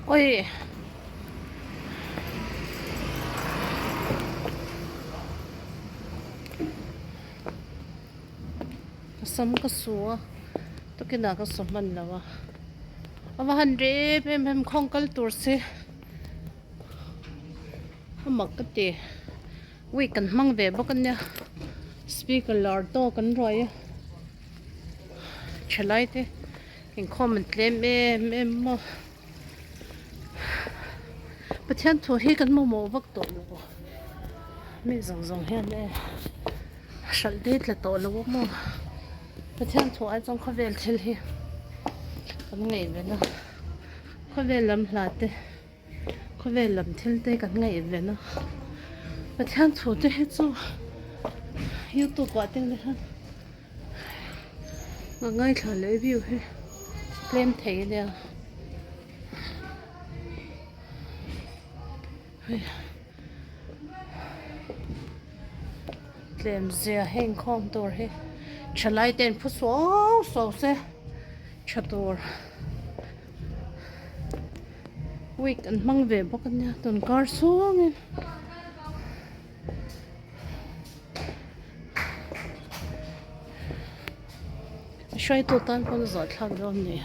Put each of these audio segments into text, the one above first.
Oi. Ka sam ka su a tukinah ka su hman lo a a va han rem em em khawng kal tur se a mak ka ti week kan hmang ve bawk ania speaker lar tawk an ruai a thalai te inkhawm an tlem em em maw Pathian thu hi kan mamawh vak tawh lo mi zawng zawng hian e hralh te tla tawh lo a maw Pathian thu ai chuan khawvel thil hi kan ngaih ven a khawvel lam hla te khawvel lam thil te kan ngaih ven a Pathian thu te hi chu youtube ah te hian a ngaithla leh view hi tlem thei a nia hei tlem zia hei inkhawm tur hi thalai te an phu suau suau se tha tur week an hmang ve bawk a nia tunkar chhungin. A hruaitu tan pawn a zawh thlak dawn a ni.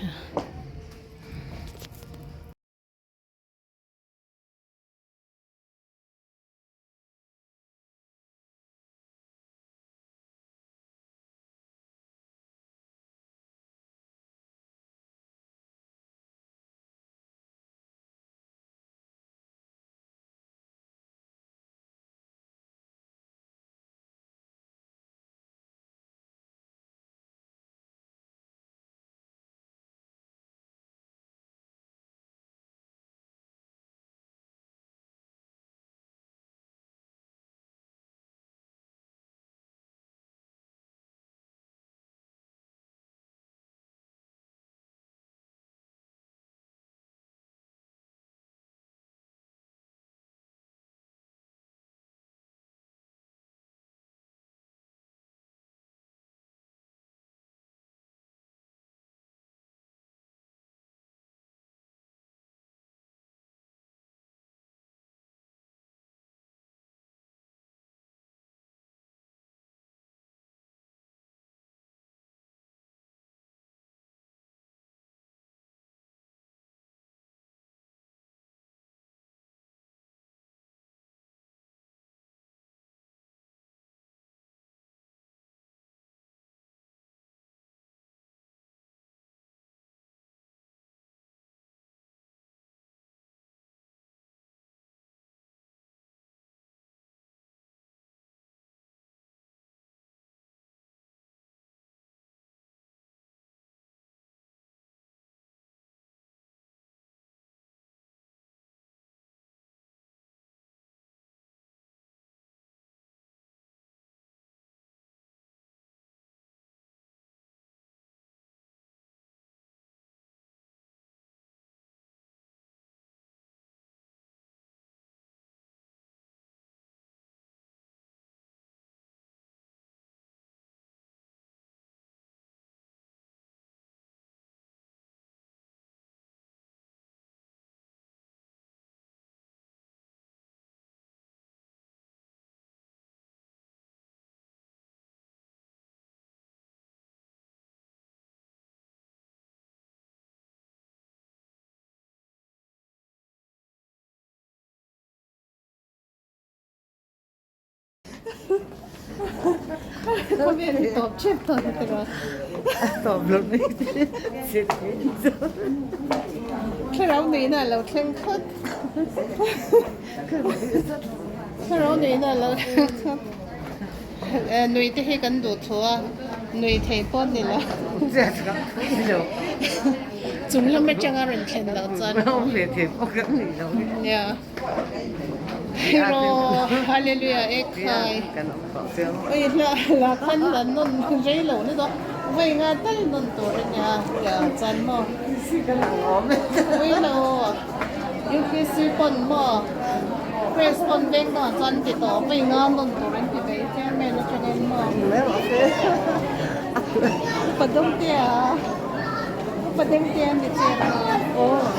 Khawvel hi tawp tep tawh ni tawh a. A tawp lo mai che Thlarau neihna a lo thleng phawt. Thlarau neihna a lo thleng phawt. Nui te hi kan duh thu a, nui thei pawh ni lo. Chung lam atanga rawn thlen loh chuan. Nia. Hero Hallelujah e khai oi hla hla khan la nawn rei lo na daw vawi nga tal nawn tur ania ya chuan maw ui lo UPC pawn maw press pawn veng dawh chuan ti tawh vawi nga nawn tur an ti mai chairman atangin maw upa dawng te a upa deng te an ni chiang a.